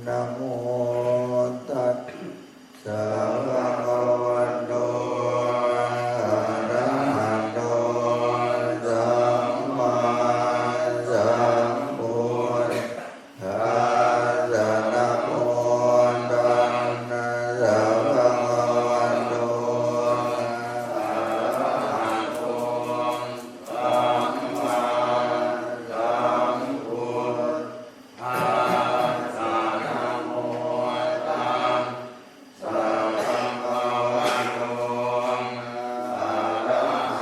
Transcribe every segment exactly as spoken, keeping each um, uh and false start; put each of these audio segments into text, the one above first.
Namo tassa bhagavato arahato sammāsambuddhassa. Namo tassa bhagavato arahato sammāsambuddhassa. Namo tassa bhagavato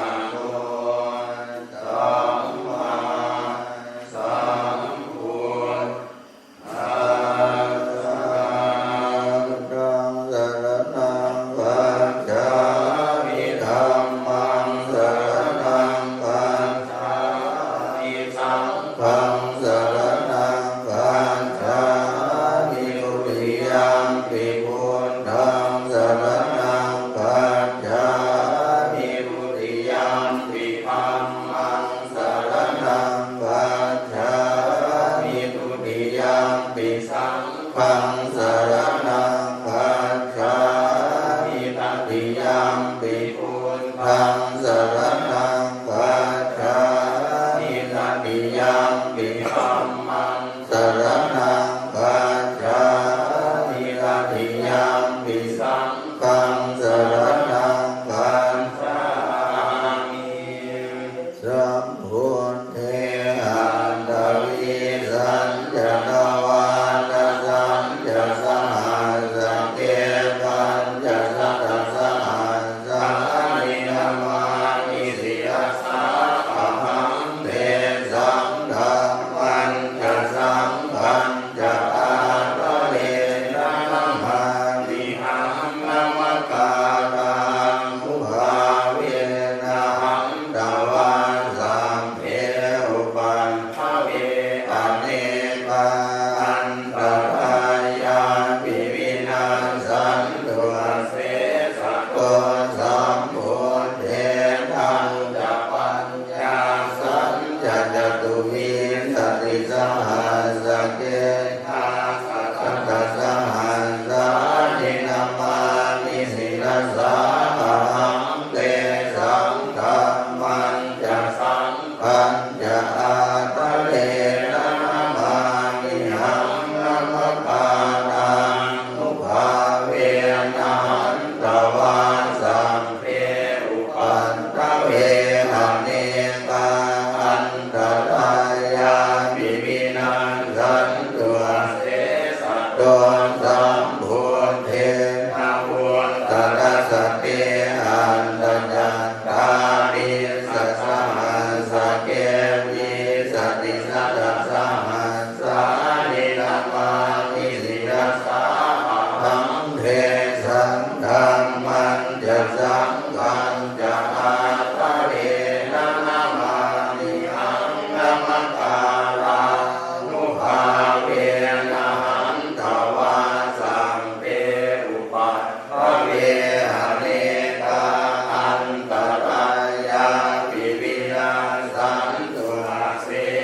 arahato sammāsambuddhassa. Buddhaṃ saraṇaṃ gacchāmi. Dhammaṃ saraṇaṃ gacchāmi. Saṅghaṃ saraṇaṃ gacchāmi. Dutiyampi buddhaṃ saraṇaṃ gacchāmi. Dutiyampi dhammaṃ saraṇaṃ gacchāmi. Dutiyampi saṅghaṃ saraṇaṃ gacchāmi. Tatiyampi buddhaṃ saraṇaṃ gacchāmi. Tatiyampi dhammaṃ saraṇaṃ gacchāmi. Tatiyampi saṅghaṃ saraṇaṃ gacchāmi. Sambuddhe aṭṭhavīsañca dvādasañca sahassake pañcasatasahassāni namāmi sirasā ahaṃ. Tesaṃ dhammañca saṅghañca ādarena namāmihaṃ. Namakārānubhāvena hantvā sabbe upaddave anekā antarāyāpi vinassantu asesato. Sambuddhe pañcapaññāsañca catuvīsatisahassake dasasatasahassāni namāmi sirasā ahaṃ. Tesaṃ dhammañca saṅghañca ādarena namāmihaṃ. Namakārānubhāvena hantvā sabbe upaddave anekā antarāyāpi vinassantu asesato. Sambuddhe navuttarasate aṭṭhacattāḷīsasahassake vīsatisatasahassāni namāmi sirasā ahaṃ. Tesaṃ dhammañca saṅghañca ādarena namāmihaṃ. Namakārānubhāvena hantvā sabbe upaddave anekā antarāyāpi vinassantu asesato.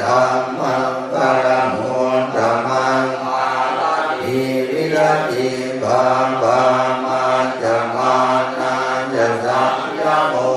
Dhammaṃ paramuttamaṃ. Āratī viratī pāpā majjapānā ca saññamo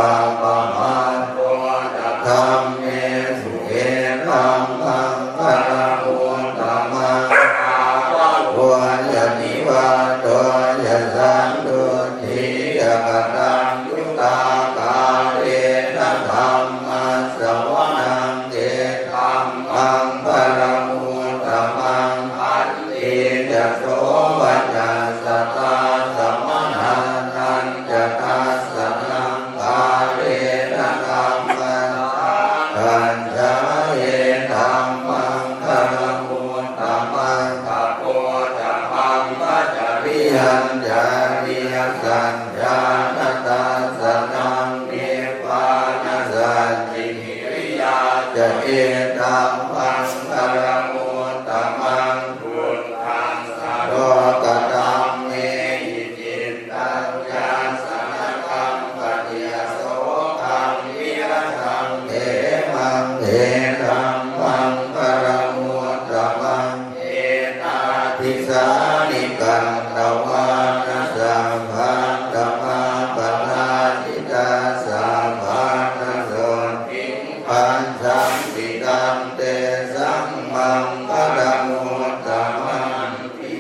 appamādo ca dhammesu etammaṃ paramuttamaṃ. Gāravo ca nivāto ca santuṭṭhī ca kataññutā kālena dhammassavanaṃ etammaṃ paramuttamaṃ. Khantī ca sovacassatā samaṇānañca dassanaṃ kālena dhammasākacchā etammaṃ paramuttamaṃ. Tapo ca brahmacariyañca ariyasaññānadassanaṃ nibbānasacchikiriyā ca etammaṃ paramuttamaṃ. Phuṭṭhassa lokadhammehi cittaṃ yassa na kampati asokaṃ virajaṃ khemaṃ etammaṃ paramuttamaṃ. Etādisāni katvāna sabbatthamaparājitā sabbattha sotthiṃ gacchanti taṃ tesaṃ maṅgalamuttamanti.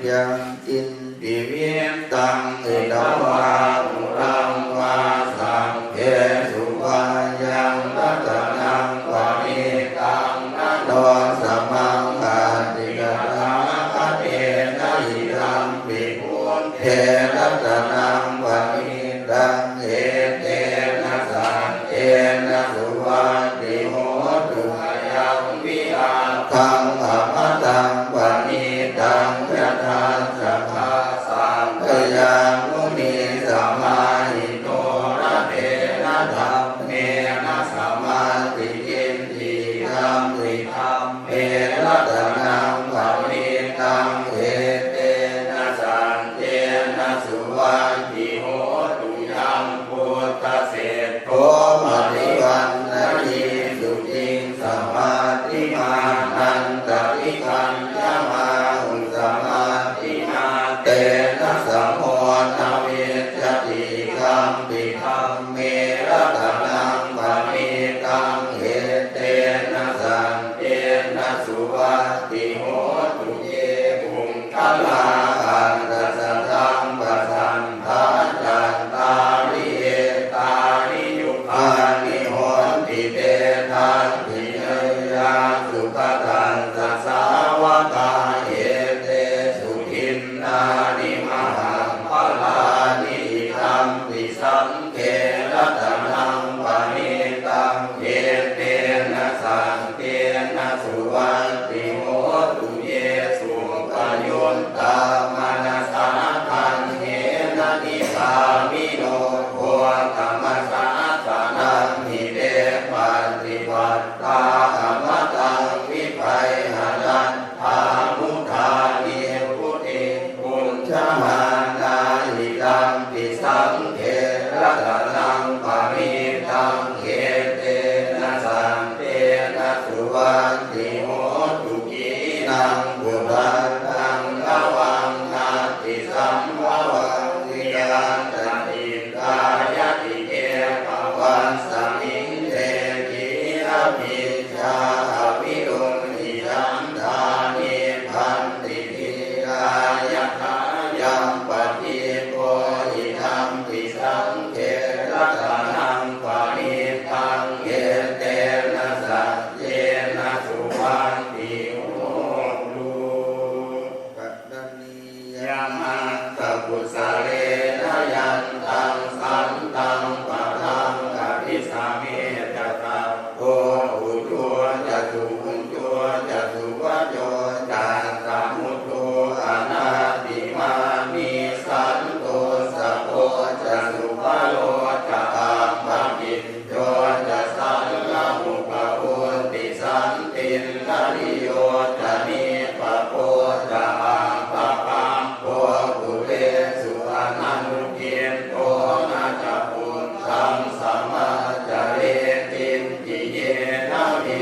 Yaṅkiñci vittaṃ idha vā huraṃ vā saggesu vā yaṃ ratanaṃ paṇītaṃ na no samaṃ atthi tathāgatena idampi buddhe ratanaṃ paṇītaṃ etena saccena suvatthi hotu. Ayaṃ virāgaṃ amataṃ paṇītaṃ yadajjhagā sakyamunī samāhito na tena dhammena samatthi kiñci idampi dhamme ratanaṃ paṇītaṃ etena saccena suvatthi hotu. Yaṃ buddhaseṭṭho parivaṇṇayī suciṃ samatthiṃ ānantarikaññamāhu samatthimā tena samo na vijjati idampi dhamme ratanaṃ paṇītaṃ etena saccena suvatthi hotu. Ye puggalā aṭṭha sataṃ pasaṭṭhā cattāri etāni yugāni honti te dakkhiṇeyyā sugatassa sāvakā etesu dinnāni mahapphalāni idampi saṅghe ratanaṃ paṇītaṃ etena saccena suvatthi hotu. Ye suppayuttā manasā daḷhena nikkāmino gotamasāsanamhi te pattipattā amataṃ vigayha laddhā mudhā nibbutiṃ bhuñjamānā idampi saṅghe ratanaṃ paṇītaṃ etena saccena suvatthi hotu. Khīṇaṃ purāṇaṃ navaṃ natthi sambhavaṃ virattacittāyatike bhavasmiṃ te khīṇabījā avirūḷhichandā nibbanti dhīrā yathāyampadīpo idampi saṅghe ratanaṃ paṇītaṃ etena saccena suvatthi hotu. Karaṇīyamatthakusalena yantaṃ santaṃ padaṃ abhisamecca sabbo ujū ca suhujū ca suvaco cassa mudu anatimānī santussako ca subharo ca appakicco ca sallahukavutti santindriyo ca nipako ca appagabbho kulesu ananugiddho na ca khuddaṃ samācare kiñci yena vi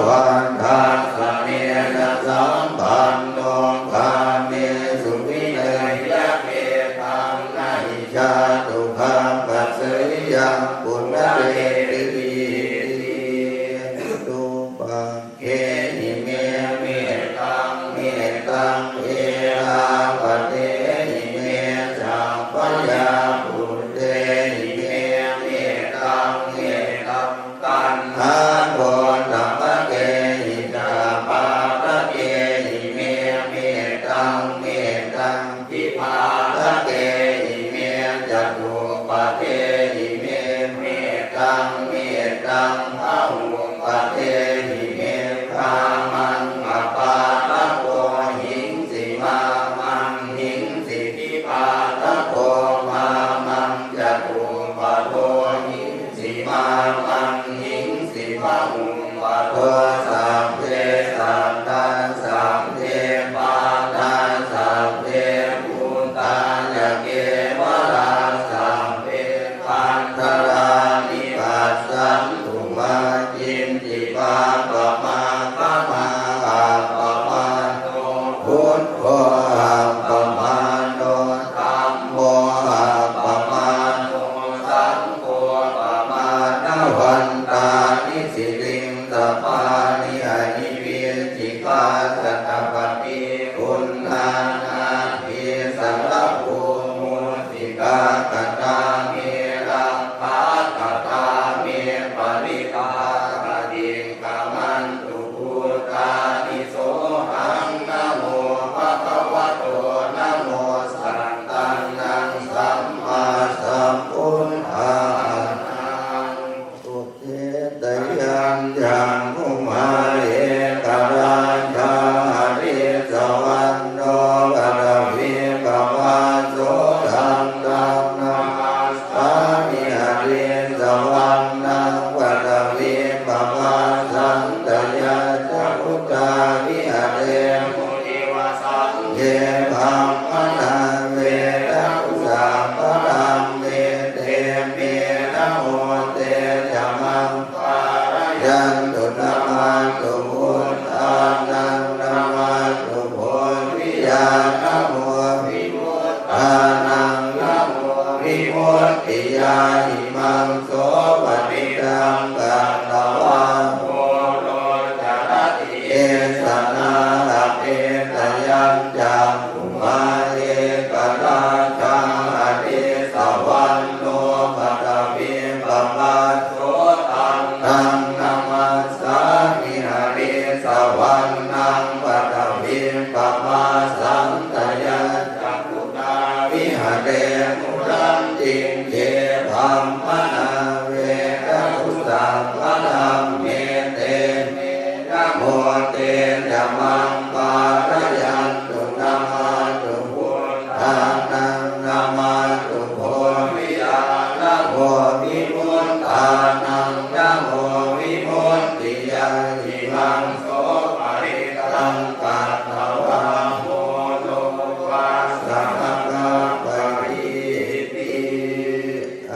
vādasemena sampanno kāmesu vineyya gedhaṃ, na hi jātu gabbhaseyyaṃ punaretīti. Pitu pa gehi me mettaṃ, mettaṃ erāpathehi me sabbapāṇibhūtehi me mettaṃ, mettaṃ taṇhagodhapakehi ca pādakehi me mettaṃ, mettaṃ dvipādakehi me catuppadehi me mettaṃ, mettaṃ bahuppadehi me. Kāmaṃ apādato hiṃsi māmaṃ hiṃsi dvipādako māmaṃ catuppado hiṃsi māmaṃ hiṃsi bahuppado. Sabbe sattā sabbe pāṇā sabbe bhūtā ca kevalā sabbe bhaṇḍarāni passantu mā kiñci pāpamāgamā. Appamāṇo buddho appamāṇo dhammo appamāṇo saṅgho pamāṇavantāni siriṃsapāni ahi vicchikā satapadī uṇṇānābhī sarabū mūsikā katā me rakkhā katā me parittā paṭikkamantu bhūtāni. Sohaṃ namo bhagavato namo sattannaṃ sammāsambuddhānaṃ. Ukkhittayaṃ cakkhumā ekarājā harissavaṇṇo paṭhavippabhāso taṃ taṃ namassāmi harissavaṇṇaṃ paṭhavippabhāsaṃ tayajja guttā viharemu divasaṃ. Ye brāhmaṇā vedagu sabbadhamme te me namo te ca maṃ pālayantu. Namatthu buddhānaṃ namatthu bodhiyā namo vimuttānaṃ namo vimuttiyā. Imaṃ so paṭiṭṭhaṃ katvā moro carati esanā. Apetayañca cakkhumā ekarājā harissavaṇṇo paṭhavippabhāso taṃ taṃ namassāmi harissavaṇṇaṃ paṭhavippabhāsaṃ tayajja guttā viharemu rattiṃ. Ye brāhmaṇā vedagu sabbadhamme te me namo te ca maṃ pālayantu. Namatthu buddhānaṃ namatthu bodhiyā namo vimuttānaṃ namo vimuttiyā. Imaṃ so paṭiṭṭhaṃ katvā moro vāsamakappayīti.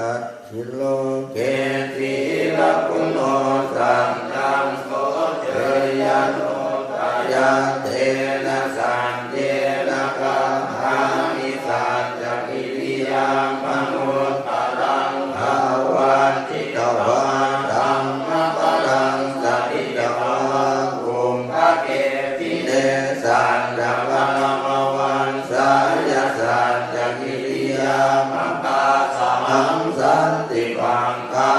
Atthi loke sīlaguṇo saccaṃ soceyyanuddayā tena saccena kāhāmi saccakiriyamanuttaraṃ. Āvajjitvā dhammabalaṃ satitvā kumbhake sine saccabalamavassāya saccakiriyamakāsamaṃ santi pakkhā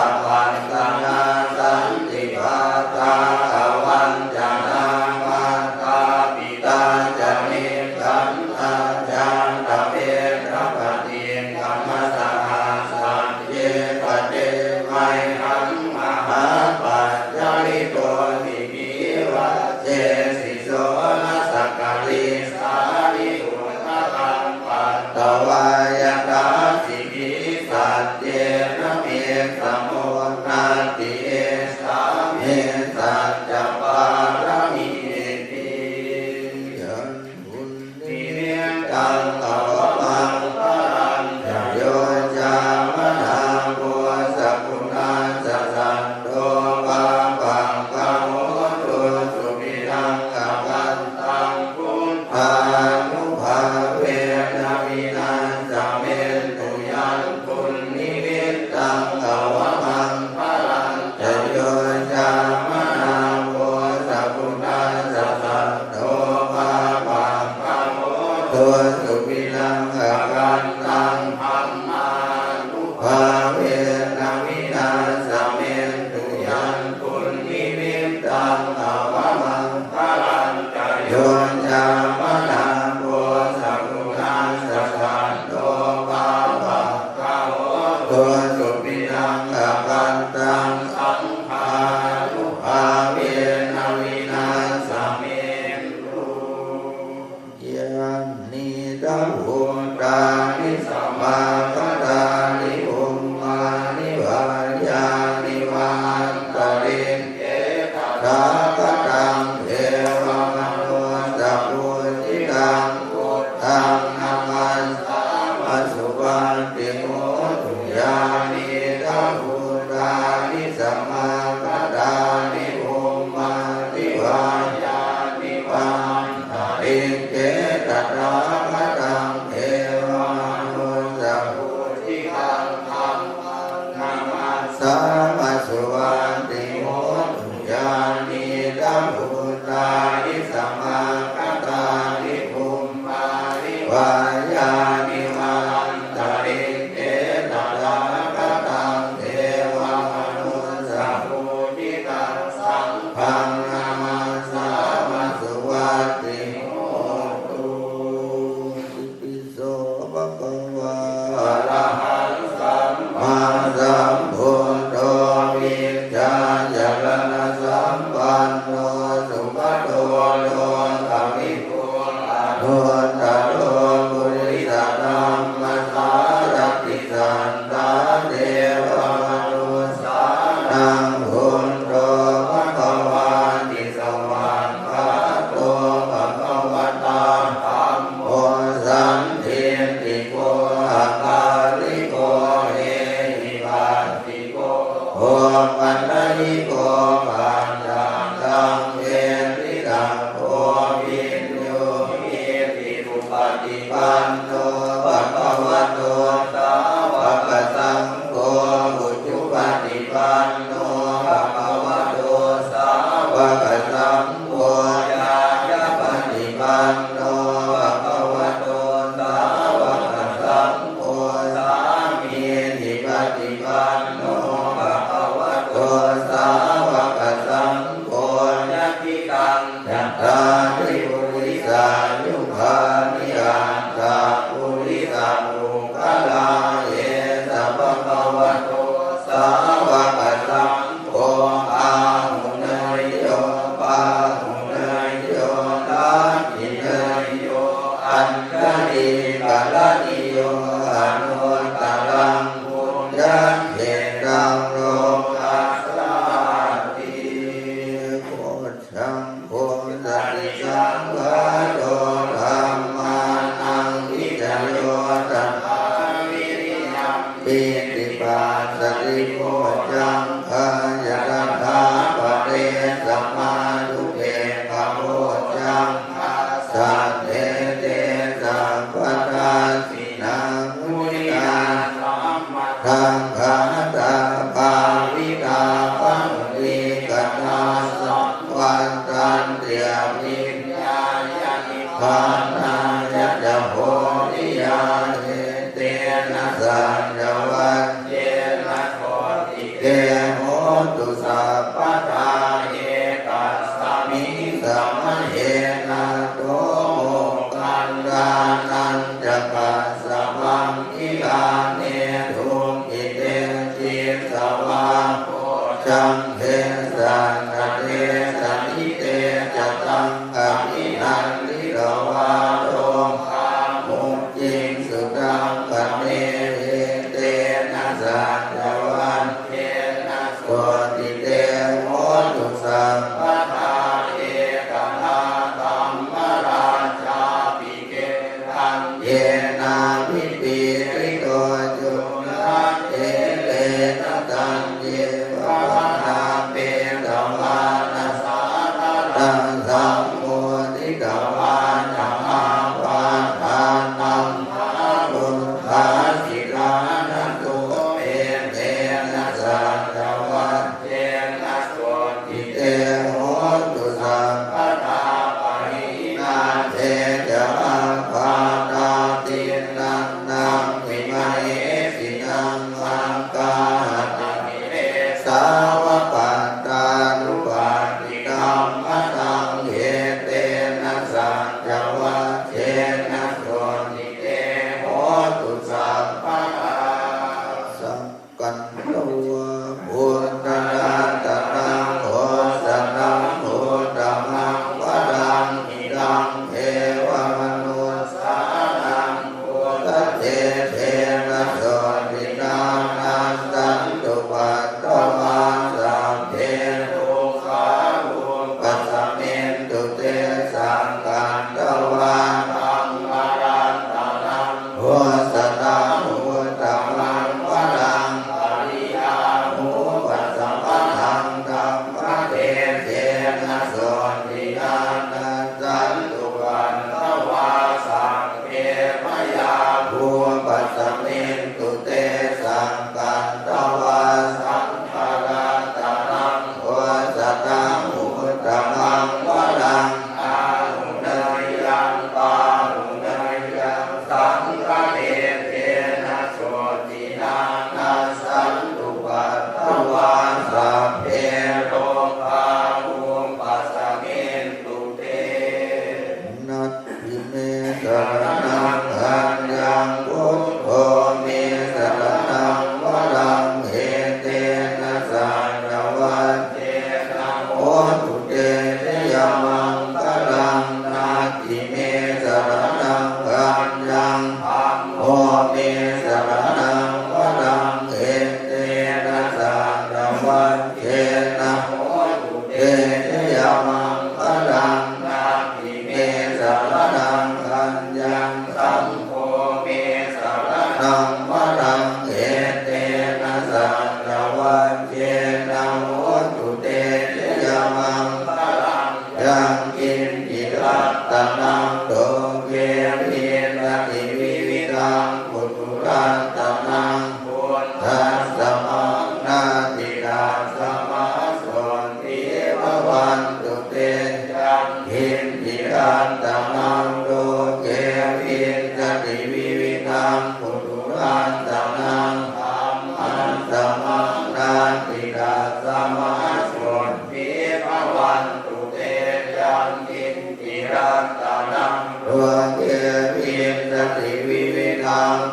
apattanā santi pādā avañcanā mātā pitā ca nikkhantā jātaveda paṭikkama. Saha sacce pacce mayhaṃ mahāpajjalito sikhī vajjesi soḷasa karīsāni udakaṃ patvā yathā sikhī saccena me samo natthi esā me saccapāramīti. Yaṃ dunnimittaṃ avamaṅgalañca yo cāmanāpo sakuṇassa saddo pāpaggaho āntarike tathāgataṃ devamanussapūjitaṃ buddhaṃ namassāma suvatthi hotu. Yānīdha bhūtāni samāgatāni bhummāni vā yāni vāntarike tathāgataṃ devamanussapūjitaṃ dhammaṃ namassāma suvatthi hotu. Yānīdha bhūtāni samāgatāni bhummāni vā yāni vāntarike tathāgataṃ devamanussapūjitaṃ saṅghaṃ namassāma suvatthi hotu. Itipi so bhagavā arahaṃ sammāsambuddho vijjācaraṇasampanno sugato lokavidū anuttaro purisadammasārathi satthā devamanussānaṃ buddho bhagavāti. Svākkhāto bhagavatā dhammo sandiṭṭhiko akāliko ehipassiko opanayiko paccattaṃ veditabbo viññūhīti. Supaṭipanno bhagavato sāvakasaṅgho, ujupaṭipanno bhagavato sāvakasaṅgho, ñāyapaṭipanno bhagavato sāvakasaṅgho, sāmīcipaṭipanno bhagavato sāvakasaṅgho, yadidaṃ cattāri purisayugāni aṭṭha purisapuggalā, esa bhagavato sāvakasaṅgho, āhuneyyo pāhuneyyo dakkhiṇeyyo añjalikaraṇīyo anuttaraṃ puññakkhettaṃ lokassāti.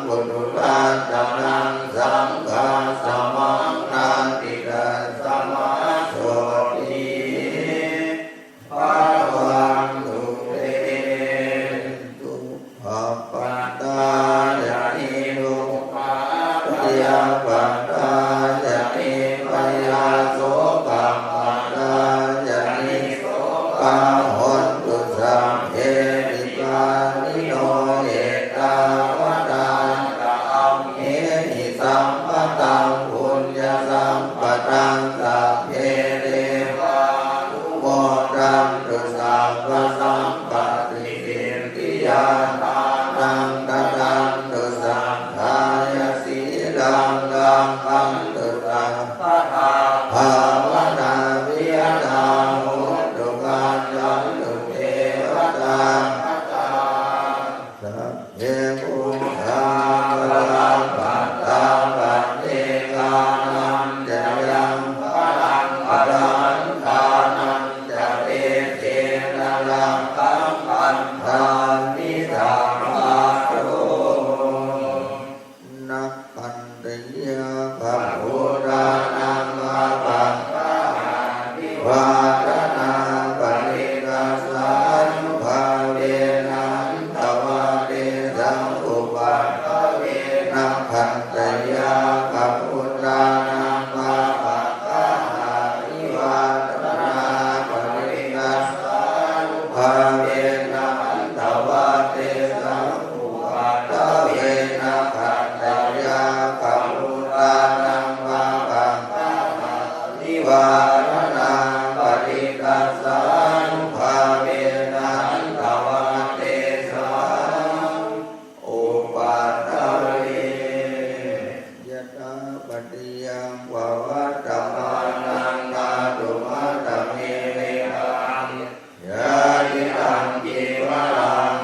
Puthujjanaṃ saṅghāsamaṃ natthi, tasmā sotthī bhavantu te. Dukkhappattā ca niddukkhā, bhayappattā ca nibbhayā, sokappattā ca nissokā, hontu sabbepi pāṇino. Ettāvatā ca amhehi, sambhataṃ puññasampadaṃ, sabbe devānumodantu, sabbasampatti siddhiyā. Dānaṃ dadantu saddhāya, sīlaṃ rakkhantu sabbadā, bhāvanābhiratā hontu, gacchantu devatāgatā. Sabbe buddhā balappattā, paccekānañca yaṃ balaṃ, arahantānañca tejena, rakkhaṃ bandhāmi sabbaso. Nakkhattayakkhabhūtānaṃ, bhabbantā abhivadanā, parittassānubhāvena, hantvā tesaṃ upaddave. Nakkhattayakkhabhūtānaṃ, bhabbantā abhivadanā, parittassānubhāvena, hantvā tesaṃ upaddave. Nakkhattayakkhabhūtānaṃ, bhabbantā abhivadanā, parittassānubhāvena, hantvā tesaṃ upaddave. Yadāpaccayaṃ pavattamānaṃ, ṭhātumattamevetaṃ. Yadidaṃ cīvaraṃ,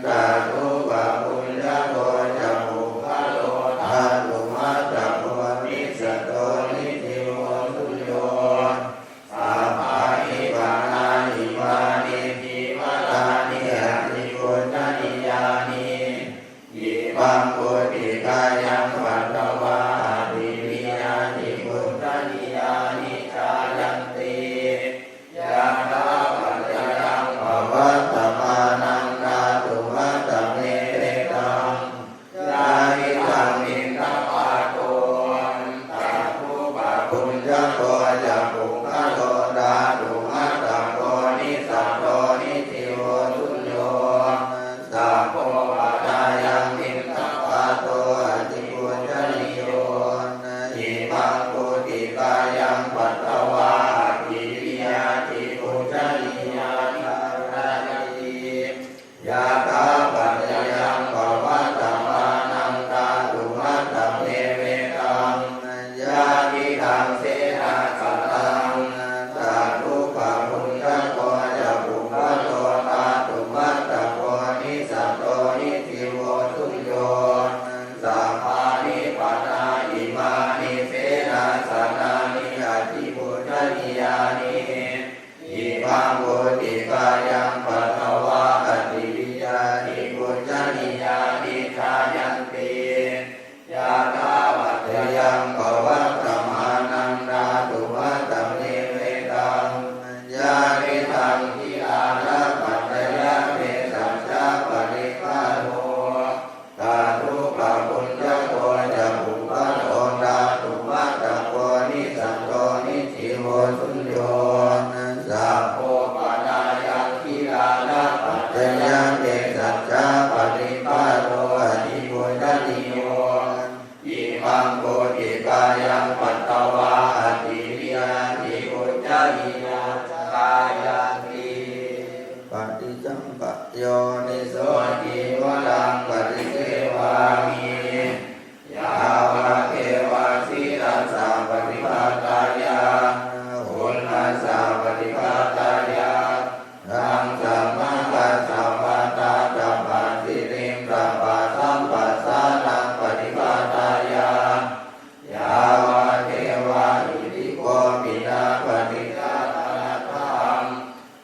tathūpabhuñjako ca puggalo, ṭhātumattako nissato, nijjīvo suñño. Sabbāni panāhi māni, cīvarāni atipūjanīyāni. Imaṃ mūsikāyaṃ patvā, atthiviyāni pūjanīyāni, jāyanti. Yadāpaccayaṃ pavattamānaṃ, ṭhātumattamevetaṃ. Yadidaṃ piṇḍapāto, tathūpabhuñjako ca puggalo, ṭhātumattako nissato, nijjīvo suñño. Sabbo panāyaṃ piṇḍapāto, atipūjanīyo. Imaṃ mūsikāyaṃ patvā, atthiviyāni pūjanīyāni, jāyanti. Yadāpaccayaṃ pavattamānaṃ, ṭhātumattamevetaṃ. Yadidaṃ senāsanaṃ, tathūpabhuñjako ca puggalo, ṭhātumattako nissato, nijjīvo suñño. Sabbāni panāhi māni, senāsanāni atipūjanīyāni. Imaṃ mūsikāyaṃ patvā, atthiviyāni pūjanīyāni, jāyanti. Yadāpaccayaṃ pavattamānaṃ, ṭhātumattamevetaṃ. Yadidaṃ gilānapaccayabhesajjaparikkhāro, tathūpabhuñjako ca puggalo, ṭhātumattako nissato, nijjīvo suñño. Sabbo panāyaṃ gilānapaccayabhesajjaparikkhāro, atipūjanīyo. Imaṃ mūsikāyaṃ patvā, atthiviyāni pūjanīyāni, jāyanti. Paṭisaṅkhā yoniso, cīvaraṃ paṭisevāmi, yāvadeva sītassa paṭighātāya, uṇhassa paṭighātāya, ḍaṃsamakasavātātapasiriṃsapasamphassānaṃ paṭighātāya, yāvadeva iddhikūpinapaṭicchādanatthaṃ.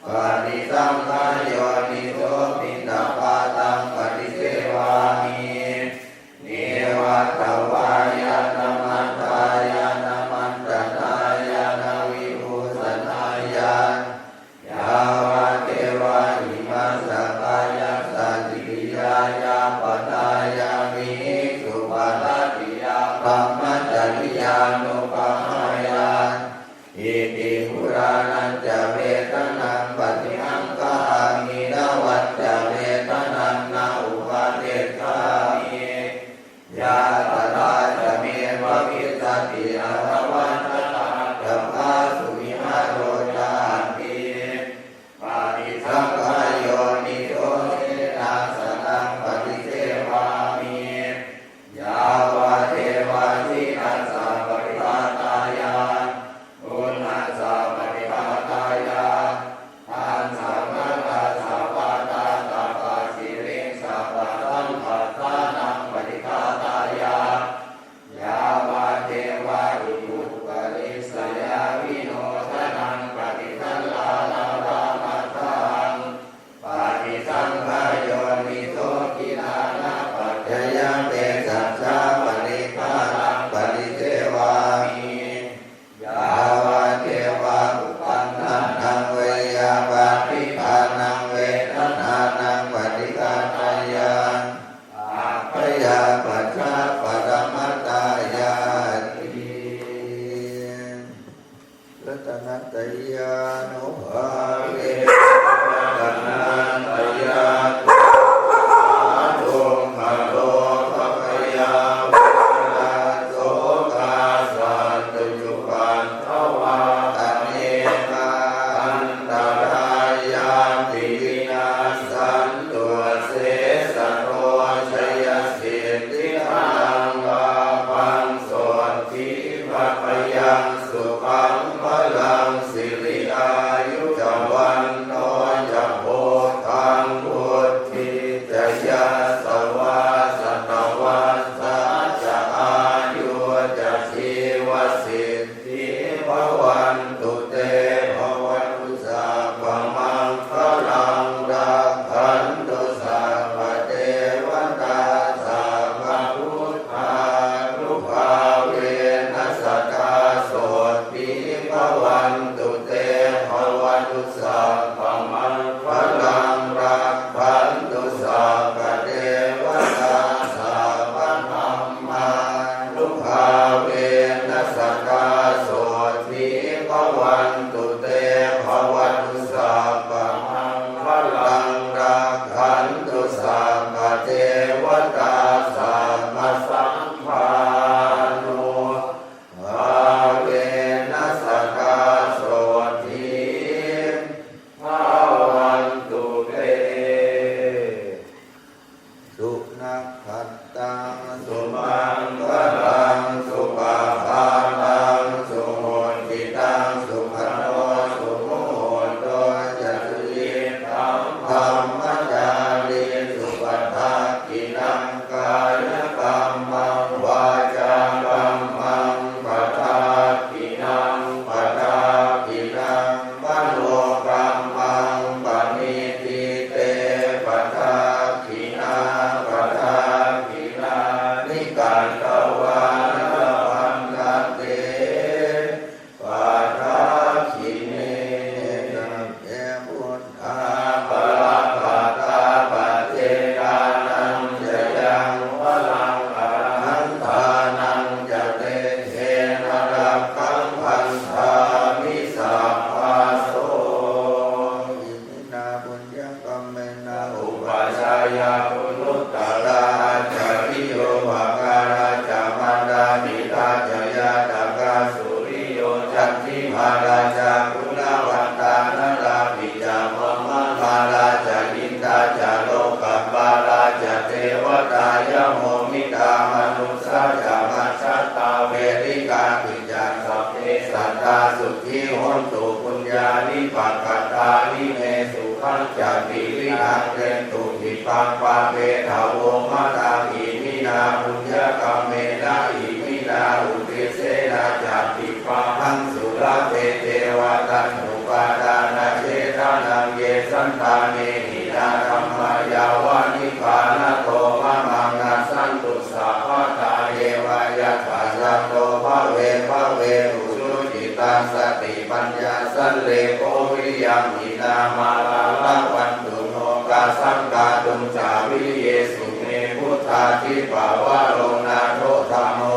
Paṭisaṅkhā yoniso, piṇḍapātaṃ paṭisevāmi, Anubhāvena ratanattayadhammā dukkharogabhayā verā sokā sattu cupaddavā anekā antarāyāpi vinassantu asesato. Jayasiddhi dhanaṃ lābhaṃ sotthi bhāgyaṃ sukhaṃ balaṃ siri āyu ca vaṇṇo ca bhogaṃ vuḍḍhī ca yasavā satavassā ca āyū ca jīvasiddhī bhavantu te. Bhavatu sabbamaṅgalaṃ rakkhantu sabbadevatā sabbabuddhā nubhāvena sadā sotthī bhavantu te. Bhavatu sabbamaṅgalaṃ rakkhantu sabbadevatā sabbadhammānubhāvena sadā sotthī bhavantu te. Bhavatu sabbamaṅgalaṃ rakkhantu sabbadevatā sabbasaṅghānu bhāvena sadā sotthī bhavantu te. Sunakkhattaṃ sumaṅgalaṃ supabhātaṃ suhuṭṭhitaṃ sukhaṇo sumuhutto ca suyiṭṭhaṃ brahmacārisu padakkhiṇaṃ kāyakammaṃ vācākammaṃ padakkhiṇaṃ padakkhiṇaṃ manokammaṃ paṇidhī te padakkhiṇā padakkhiṇāni katvāna labhantatthe padakkhiṇe. Sabbe buddhā balappattā paccekānañca yaṃ balaṃ arahantānañca tejena rakkhaṃ bandhāmi sabbaso. Iminā puññakammena upajjhāyā guṇuttarā ācariyūpakārā ca mātāpitā ca ñātakā suriyo candimā rājā guṇavantā narāpi ca brahmamārā ca indā ca lokapālā ca devatā yamo mittā manussā ca majjhattā verikāpi ca sabbe sattā sukhī hontu puññāni pakatāni me sukhañca tividhaṃ dentu khippaṃ pāpetha vomataṃ. Iminā puññakammena iminā uddisena ca khippāhaṃ sulabhe ceva taṇhupādānachedanaṃ ye santāne hinā dhammā yāva nibbānato mamaṃ nassantu sabbadā yeva yattha jāto bhave bhave ujucittaṃ satipaññā sallekho viriyamhinā mārā labhantu nokāsaṃ kātuñca viriyesu me. Buddhādhipavaro nātho dhammo